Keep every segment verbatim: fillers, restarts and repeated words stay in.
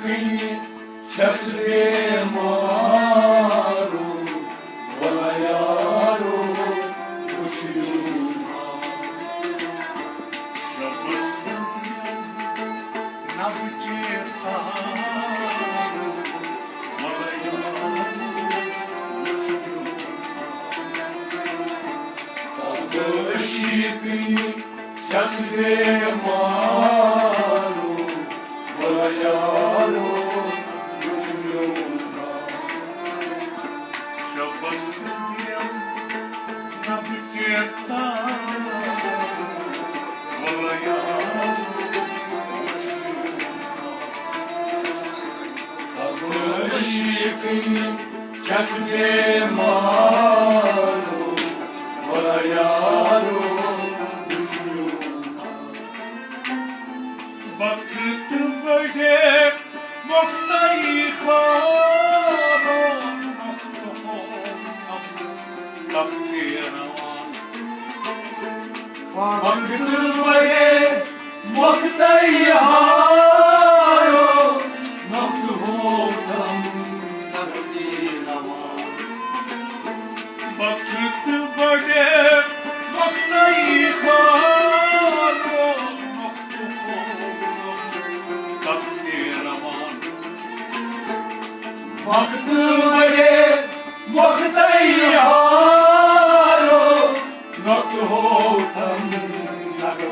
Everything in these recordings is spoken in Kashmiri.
چھَس بیمارو، وَلہٕ یارو، وٕچھ میون حال۔ شبس منٛز یِم نبہٕ چیتارو، وَلہٕ یارو، وٕچھ میون حال۔ تبہٕ عشقٕنۍ چھَس بیمارو، وَلہٕ یارو، وٕچھ میون حال۔ شبس منٛز یِم نبہٕ چیتارو، وَلہٕ یارو، وٕچھ میون حال۔ تبہٕ عشقٕنۍ چھَس بیمارو، وَلہٕ یارو، وٕچھ میون حال۔ وقت بڑے مختئی خارو، وقت ہو تب تیرا۔ وقت بڑے مختئی خارو، وقت ہو تب تیرا۔ وقت بڑے مختئی خارو، وقت ہو تب تیرا۔ وقت بڑے مختئی خارو، وقت ہو تب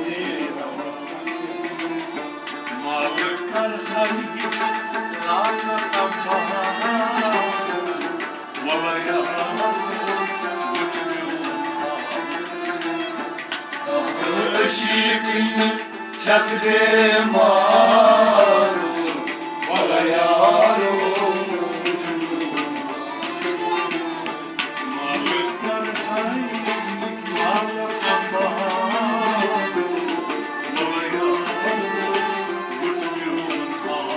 تیرا۔ مالک کر ہر لال تباہ۔ وَلہٕ یارو، وٕچھ میون حال۔ عشقٕنۍ چھَس بیمارو، وَلہٕ یارو، وٕچھ میون حال۔ مالک کر ہر لال تباہ۔ وَلہٕ یارو، وٕچھ میون حال۔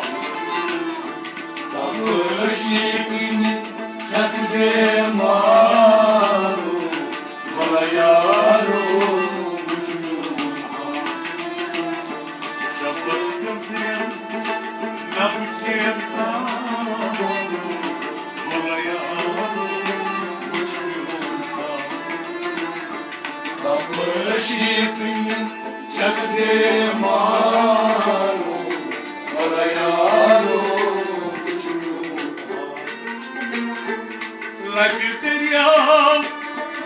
تبہٕ عشقٕنۍ چھَس بیمارو، وَلہٕ یارو، وٕچھ میون حال۔ شبس گٔژھِم نبہٕ چیتارو، وَلہٕ یارو، وٕچھ میون حال۔ تبہٕ عشقٕنۍ چھَس بیمارو، وَلہٕ یارو، وٕچھ میون حال۔ لَبہِ دٔریاو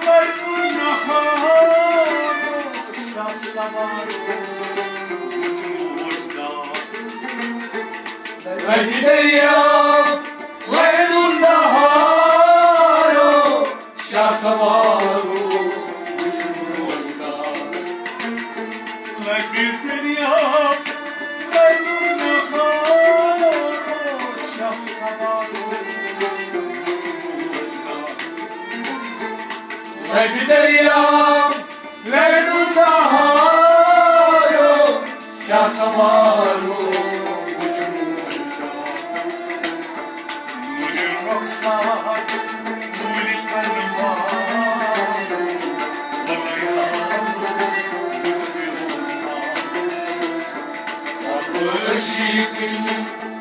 لَرِ نہارو، شاہ سوارو، وٕچھ موج دار۔ لَبہِ دٔریاو لَرِ نہارو، شاہ سوارو، وٕچھ موج دار۔ لَبہِ دٔریاو لَرِ نہارو، شاہ سوارو، وٕچھ موج دار۔ لَبہِ دٔریاو لَرِ نہارو، شاہ سوارو، وٕچھ میون حال۔ نوٗرِ رخسار، نوٗرِ انوارو، وَلہٕ یارو، وٕچھ میون حال۔ تبہٕ عشقٕنۍ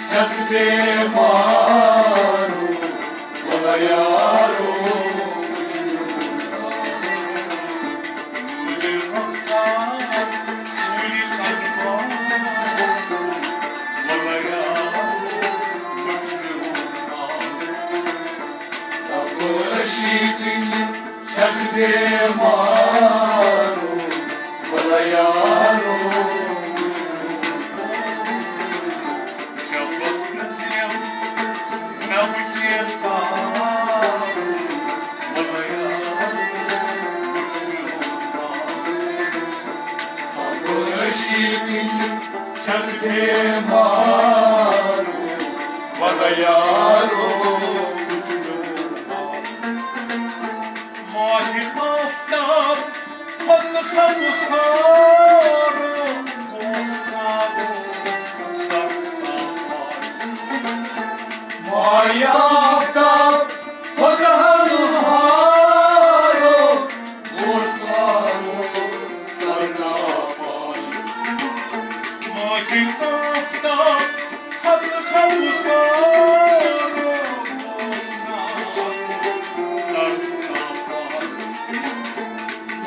چھَس بیمارو، وَلہٕ یارو، وٕچھ میون حال۔ نوٗرِ رخسار، نوٗرِ انوارو، وَلہٕ یارو، وٕچھ میون حال۔ تبہٕ عشقٕنۍ چھَس بیمارو، وَلہٕ یارو، وٕچھ میون حال۔ شبس گٔژھِم نبہٕ چیتارو، وَلہٕ یارو، وٕچھ میون حال۔ تبہٕ عشقٕنۍ چھَس بیمارو، وَلہٕ یارو، وٕچھ میون حال۔ ماہِ آفتاب کھۄتہٕ غمخوارو، گوس کارو سرتاپار۔ ماہِ آفتاب کھۄتہٕ غمخوارو، گوس کارو سرتاپار۔ ماہِ آفتاب کھۄتہٕ غم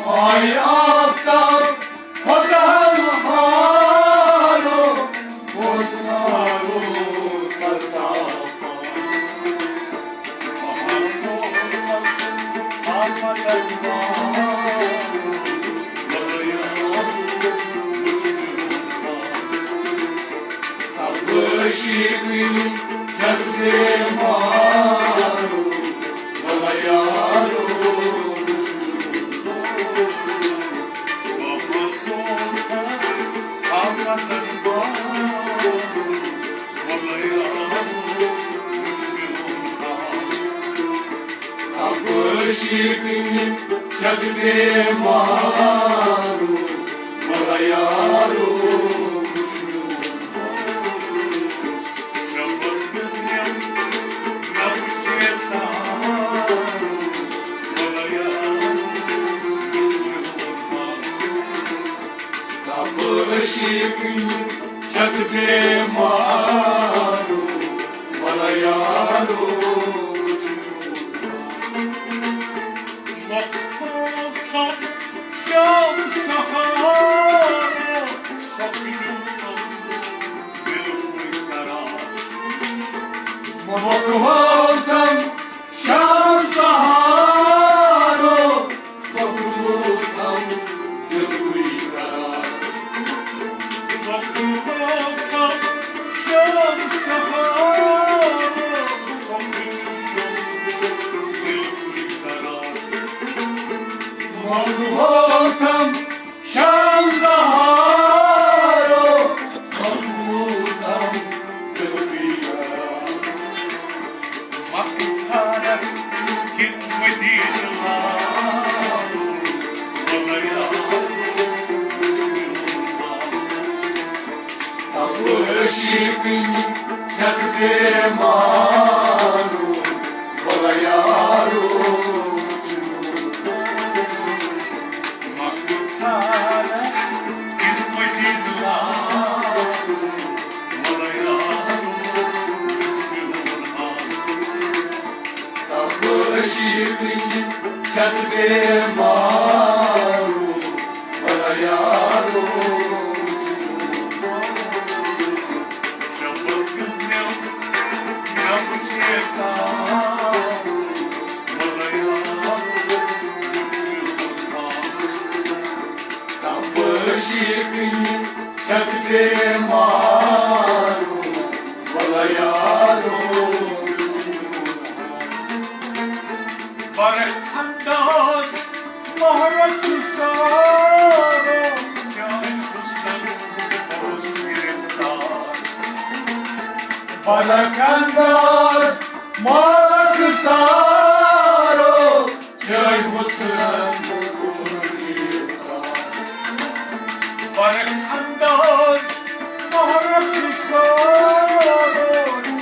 آے آفتاب خۄداہ مہارو، اوس نارو سرتاپان۔ عاشقی چھس بیمار، ولا یارو۔ عاشقی چھس بیمار، ولا یارو۔ عاشقی چھس بیمار، ولا یارو۔ مخلوقم شام سحار، سکون دل قرار۔ مخلوقم شام سحارو، سکون دل قرار۔ مخلوقم شام سحارو، سکون دل قرار۔ مخلوقم شام سحارو، مخلوقم دل قرار۔ مخصارت کت مدینہ لال، ولا یارو۔ عاشقی چھس بیمار، ولا یارو۔ مخصارت کت مدینہ لال، ولا یارو۔ عاشقی چھس بیمار، ولا یارو۔ شبس گزریم، مےٚ وٕچھے تارو، ولا یارو۔ عاشقی چھس بیمار، ولا یارو۔ برق انداز مہرک سارو، جان حسن اوس گرفتار۔ برق انداز مہرک سارو، جان حسن اوس گرفتار۔ برق انداز مہرک سارو،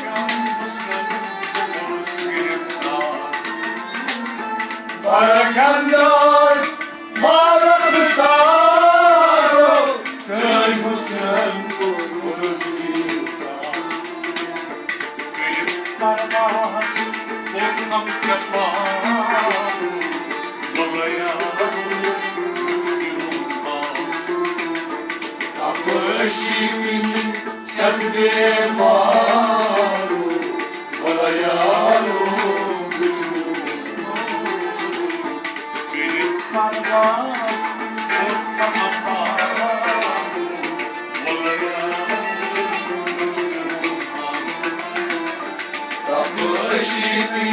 جان حسن اوس گرفتار۔ برق انداز مہرک سارو، جان حسن اوس گرفتار۔ کٔرِتھ پرواز کوٚرہم ژےٚ پار، ولا یارو۔ عاشقی چھس بیمار، ولا یارو۔ کٔرِتھ پرواز کوٚرہم پار، ولا یارو۔ عاشقی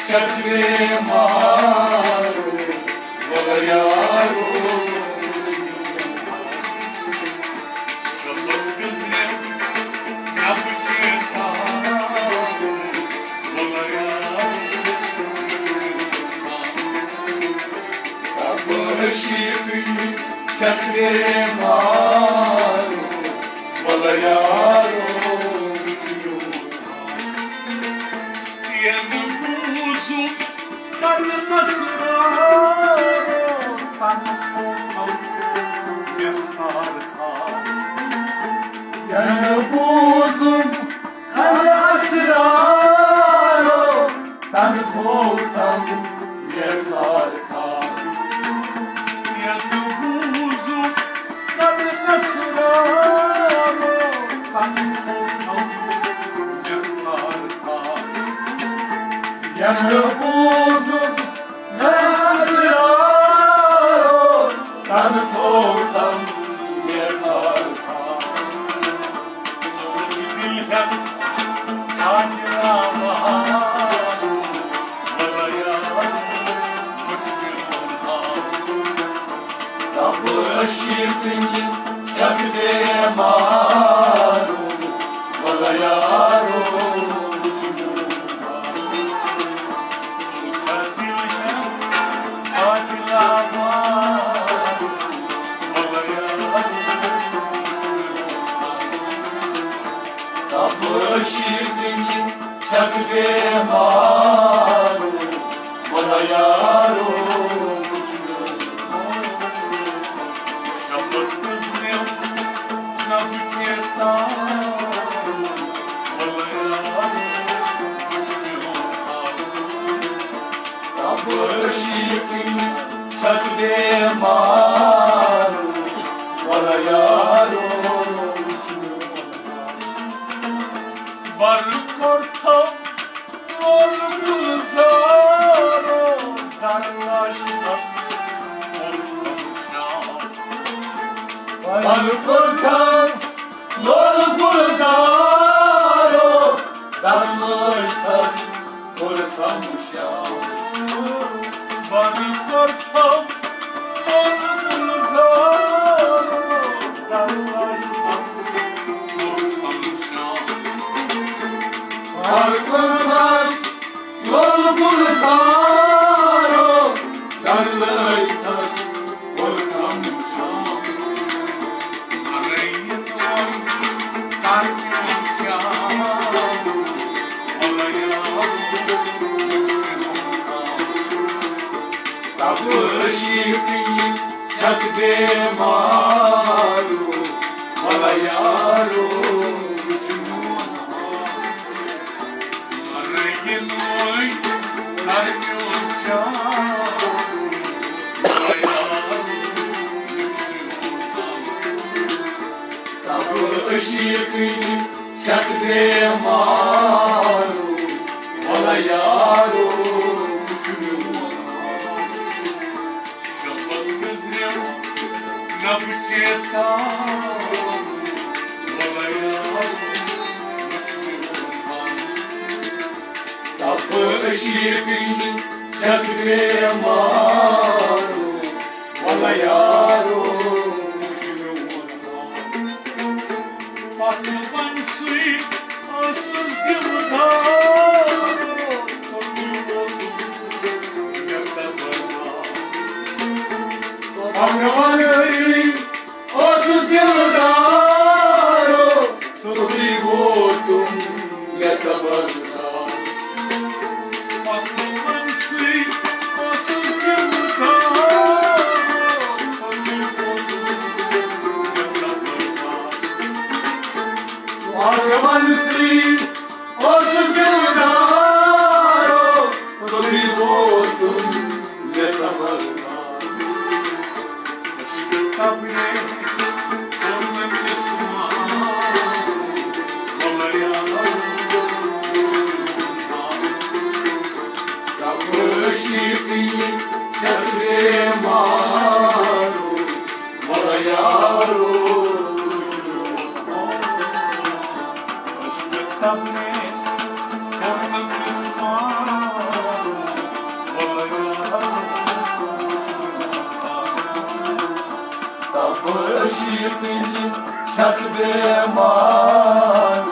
چھس بیمار، ولا یارو۔ شبس گزریم، مےٚ وٕچھے تارو، ولا یارو۔ عاشقی چھس بیمار، ولا یارو۔ ییٚلہِ بوٗزُم قلبس رارو، تنہا یتھار تھار۔ ییٚلہِ بوٗزُم بوٗزُم نصرارو، تَنہٕ تھوٚو تَم مےٚ تھر تھر۔ ژوٚل دِل ہٮ۪تھ خاطر آوارٕ، وَلہٕ یارو، وٕچھ میون حال۔ دَپہٕ عشیٖقٕنۍ چھَس بیمار، وَلہٕ یارو، وٕچھ میون حال۔ ژوٚل دِل ہٮ۪تھ خاطر آوارٕ، وَلہٕ یارو، وٕچھ میون حال۔ دَپہٕ عشیٖقٕنۍ چھَس بیمار، وَلہٕ یارو، وٕچھ میون حال۔ شبس گٔژھنٮ۪م نہ بہٕ چیتار، وَلہٕ یارو، وٕچھ میون حال۔ دَپہٕ عشیٖقٕنۍ چھَس بیمار، وَلہٕ یارو، وٕچھ میون حال۔ بَرٕ کوٚرتھم لول گُلزارو، دَرلاشہِ تَس کوٚرتھم شام۔ بَرٕ کوٚرتھس لول گُلزارو، دَرلٲج تَس کوٚرتھم شام۔ بَرٕ کوٚرتھم لول گُلزارو، دَرلٲج تَس کوٚرتھم شام۔ بَرٕ کوٚرتھس لول گُلزارو، دَرلٲج تَس کوٚرتھم شام۔ مَرٲیِتھ وۄنۍ کَر میون چاو، وَلہٕ یارو، وٕچھ میون حال۔ دَپہٕ عشیٖقٕنۍ چھَس بیمار، وَلہٕ یارو، وٕچھ میون حال۔ مَرٲیِتھ وۄنۍ کَر میون چاو، وَلہٕ یارو، وٕچھ میون حال۔ دَپہٕ عشیٖقٕنۍ چھَس بیمار، وَلہٕ یارو، وٕچھ میون حال۔ شبس گٔژھنٮ۪م نہ بہٕ چیتار، وَلہٕ یارو، وٕچھ میون حال۔ دَپہٕ عشیٖقٕنۍ چھَس بیمار، وَلہٕ یارو، وٕچھ میون حال۔ پَتہٕ وَنسٕے ٲسٕس دِلدار، توٚتُے ووتُم مےٚ تَبَر۔ پَتہٕ وَنسٕے ٲسٕس دِلدار، توٚتُے ووتُم مےٚ تَبَر۔ پَتہٕ وَنسٕے ٲسٕس دِلدار، توٚتُے ووتُم مےٚ تَبَر۔ پَتہٕ وَنسٕے اوسُس دِلدارو، توٚتُے ووتُم مےٚ تَبَر۔ عشقہٕ قبرِ کوٚر مےٚ مِسمار، وَلہٕ یارو، وٕچھ میون حال۔ دَپہٕ عشیٖقٕنۍ چھَس بیمار، وَلہٕ یارو، وٕچھ میون حال۔ عشقہٕ قبرِ کوٚر مےٚ مِسمار، وَلہٕ یارو، وٕچھ میون حال۔ دَپہٕ عشیٖقٕنۍ چھَس بیمار،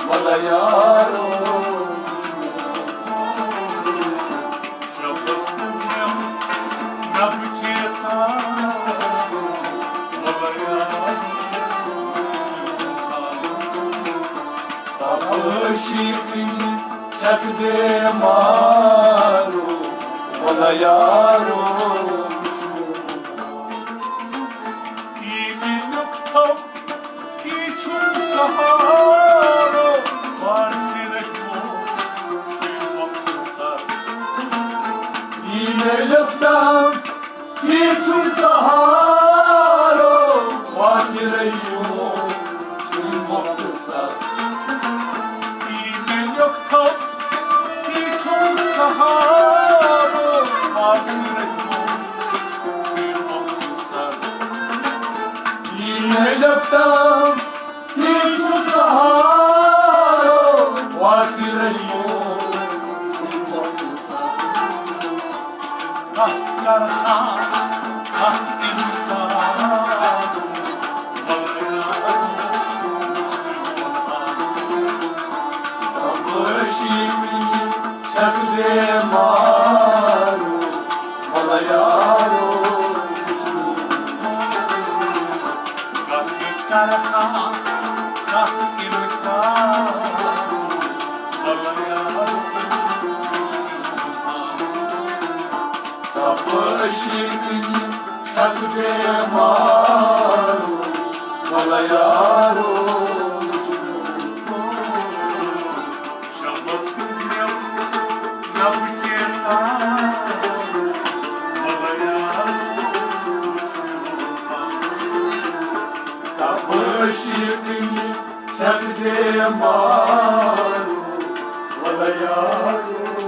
وَلہٕ یارو، وٕچھ میون حال۔ شبس گٔژھنٮ۪م نہ بہٕ چیتار، وَلہٕ یارو، وٕچھ میون حال۔ دَپہٕ عشیٖقٕنۍ چھَس بیمار، وَلہٕ یارو، وٕچھ میون حال۔ یہِ مےٚ نیُک تھوٚو، یہِ چھُم سہارو، وارثِ رحیٖم چھُے مۄختصر۔ یہِ مےٚ لیوٚکھ تام، یہِ چھُم سہارو، وارثِ رحیٖم چھُے مۄختصر۔ یہِ مےٚ لیوٚکھ تام، یہِ چھُم چھَس بیمار، وَلہٕ یارو، کَتھ کَرٕ ہا، کَتھ اِنکار، وَلہٕ یارو۔ تپٲشی کِنۍ چھَس بیمار، وَلہٕ یارو۔ شبس کُس مےٚ لبہٕ چیرتا، وَلہٕ یارو۔ تپٲشی کِنۍ چھَس بیمار، وَلہٕ یارو۔